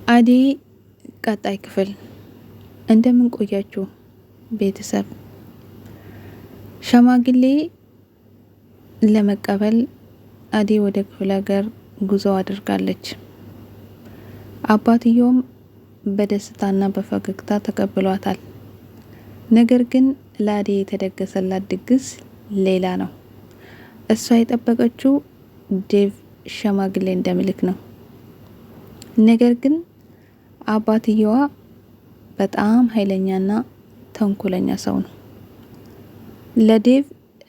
አደይ ቀጣይ ክፍል። እንደምን ቆያችሁ ቤተሰብ? ሸማግሌ ለመቀበል አደይ ወደ ክፍለ ሀገር ጉዞ አድርጋለች። አባትየውም በደስታና በፈገግታ ተቀብሏታል። ነገር ግን ለአደይ የተደገሰላት ድግስ ሌላ ነው። እሷ የጠበቀችው ዴቭ ሸማግሌ እንደሚልክ ነው። ነገር ግን አባትየዋ በጣም ኃይለኛና ተንኮለኛ ሰው ነው። ለዴቭ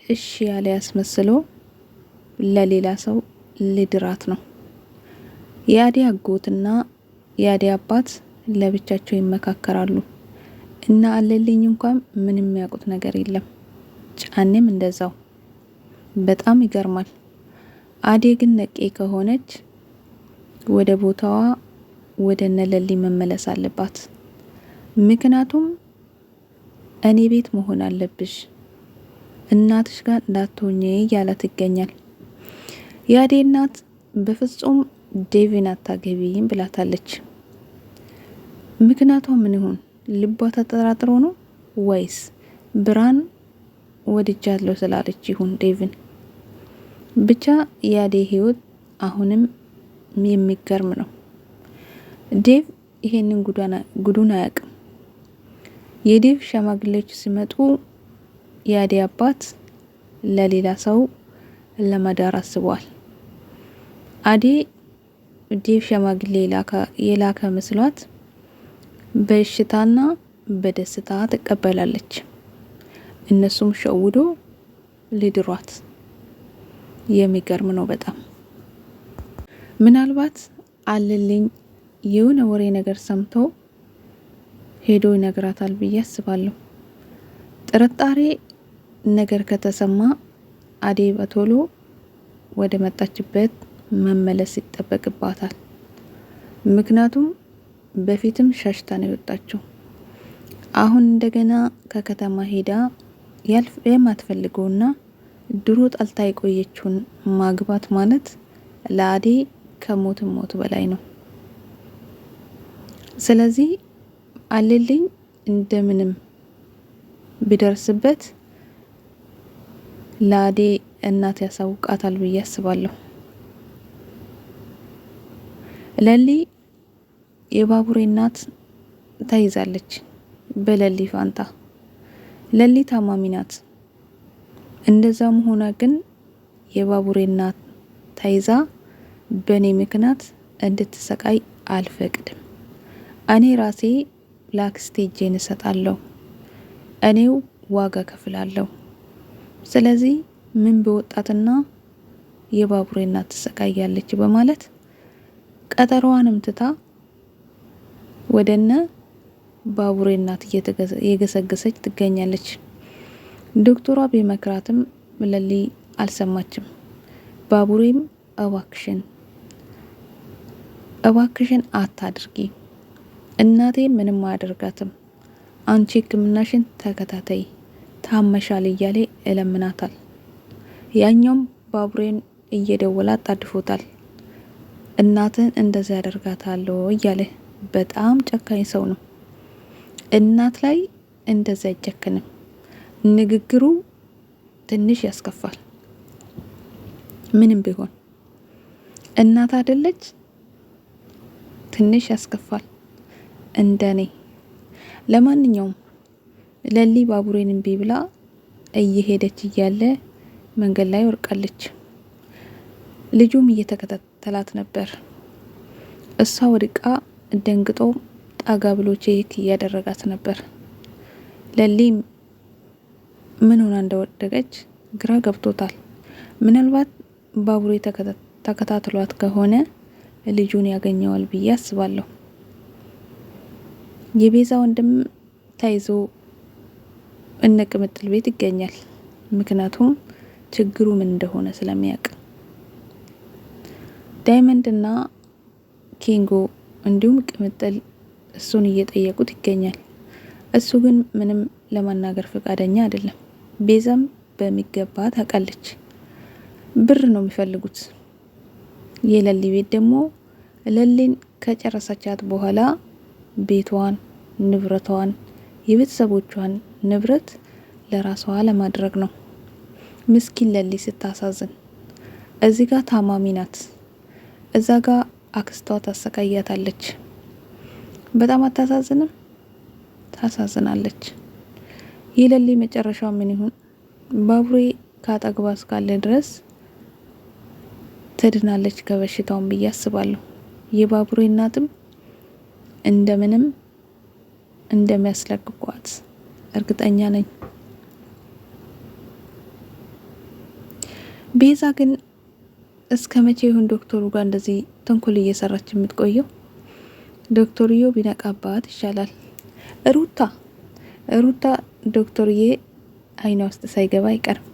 እሺ ያለ ያስመስሎ ለሌላ ሰው ልድራት ነው። የአዴ አጎትና የአዴ አባት ለብቻቸው ይመካከራሉ እና አለልኝ እንኳን ምንም የሚያውቁት ነገር የለም። ጫኔም እንደዛው። በጣም ይገርማል። አዴ ግን ነቄ ከሆነች ወደ ቦታዋ ወደ ነለሊ መመለስ አለባት። ምክንያቱም እኔ ቤት መሆን አለብሽ፣ እናትሽ ጋር እንዳትሆኚ እያላት ይገኛል። የአዴ እናት በፍጹም ዴቪን አታገቢም ብላታለች። ምክንያቷ ምን ይሆን? ልቧ ተጠራጥሮ ነው ወይስ ብርሃን ወድጃለሁ ስላለች ይሁን ዴቪን? ብቻ የአዴ ህይወት አሁንም የሚገርም ነው። ዴቭ ይሄንን ጉዱን አያውቅም። የዴቭ ሸማግሌዎች ሲመጡ የአዴ አባት ለሌላ ሰው ለመዳር አስበዋል። አዴ ዴቭ ሸማግሌ የላከ መስሏት በእሽታና በደስታ ትቀበላለች። እነሱም ሸውዶ ሊድሯት። የሚገርም ነው በጣም። ምናልባት አለልኝ የሆነ ወሬ ነገር ሰምቶ ሄዶ ይነግራታል ብዬ አስባለሁ። ጥርጣሬ ነገር ከተሰማ አዴ በቶሎ ወደ መጣችበት መመለስ ይጠበቅባታል። ምክንያቱም በፊትም ሸሽታ ነው የወጣችው። አሁን እንደገና ከከተማ ሄዳ የማትፈልገውና ድሮ ጠልታ የቆየችውን ማግባት ማለት ለአዴ ከሞትም ሞት በላይ ነው። ስለዚህ አለልኝ እንደምንም ቢደርስበት ለአዴ እናት ያሳውቃታል ብዬ አስባለሁ። ለሊ የባቡሬ እናት ተይዛለች በለሊ ፋንታ። ለሊ ታማሚ ናት። እንደዛም ሆነ ግን የባቡሬ እናት ተይዛ በእኔ ምክንያት እንድትሰቃይ አልፈቅድም። እኔ ራሴ ላክስቴ እጄን እሰጣለሁ፣ እኔው ዋጋ ከፍላለሁ። ስለዚህ ምን በወጣትና የባቡሬ እናት ትሰቃያለች በማለት ቀጠሮዋንም ትታ ወደነ ባቡሬ እናት እየገሰገሰች ትገኛለች። ዶክተሯ ቢመክራትም ለሊ አልሰማችም። ባቡሬም እባክሽን እባክሽን አታድርጊ እናቴ ምንም አያደርጋትም፣ አንቺ ሕክምናሽን ተከታተይ፣ ታመሻል እያለ እለምናታል። ያኛውም ባቡሬን እየደወለ አጣድፎታል። እናትን እንደዚያ ያደርጋታለሁ እያለ በጣም ጨካኝ ሰው ነው። እናት ላይ እንደዚያ አይጨክንም። ንግግሩ ትንሽ ያስከፋል። ምንም ቢሆን እናት አይደለች፣ ትንሽ ያስከፋል። እንደኔ ለማንኛውም ለሊ ባቡሬን እምቢ ብላ እየሄደች እያለ መንገድ ላይ ወርቃለች። ልጁም እየተከታተላት ነበር። እሷ ወድቃ ደንግጦ ጠጋ ብሎ check እያደረጋት ነበር። ለሊም ምን ሆና እንደወደቀች ግራ ገብቶታል። ምናልባት ባቡሬ ተከታትሏት ከሆነ ልጁን ያገኘዋል ብዬ አስባለሁ። የቤዛ ወንድም ተይዞ እነ ቅምጥል ቤት ይገኛል። ምክንያቱም ችግሩ ምን እንደሆነ ስለሚያውቅ ዳይመንድ እና ኪንጎ እንዲሁም ቅምጥል እሱን እየጠየቁት ይገኛል። እሱ ግን ምንም ለመናገር ፈቃደኛ አይደለም። ቤዛም በሚገባ ታውቃለች። ብር ነው የሚፈልጉት። የለሊ ቤት ደግሞ ለሊን ከጨረሰቻት በኋላ ቤቷን፣ ንብረቷን፣ የቤተሰቦቿን ንብረት ለራሷ ለማድረግ ነው። ምስኪን ለሊ ስታሳዝን፣ እዚህ ጋር ታማሚ ናት፣ እዛ ጋ አክስቷ ታሰቃያታለች። በጣም አታሳዝንም? ታሳዝናለች። የለሊ መጨረሻው ምን ይሁን? ባቡሬ ካጠግባ እስካለ ድረስ ትድናለች ከበሽታውን ብዬ አስባለሁ። የባቡሬ እናትም እንደምንም እንደሚያስለቅቋት እርግጠኛ ነኝ። ቤዛ ግን እስከ መቼ ይሁን ዶክተሩ ጋር እንደዚህ ተንኮል እየሰራች የምትቆየው? ዶክተርዮ ቢነቃባት ይሻላል። ሩታ ሩታ ዶክተርዬ አይኗ ውስጥ ሳይገባ አይቀርም።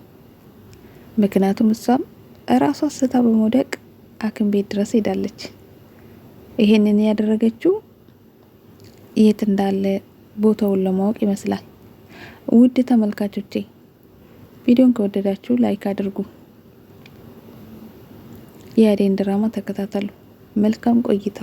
ምክንያቱም እሷም እራሷ ስታ በመውደቅ ሐኪም ቤት ድረስ ሄዳለች። ይሄንን ያደረገችው የት እንዳለ ቦታውን ለማወቅ ይመስላል። ውድ ተመልካቾቼ ቪዲዮን ከወደዳችሁ like አድርጉ። የአደይን ድራማ ተከታተሉ። መልካም ቆይታ።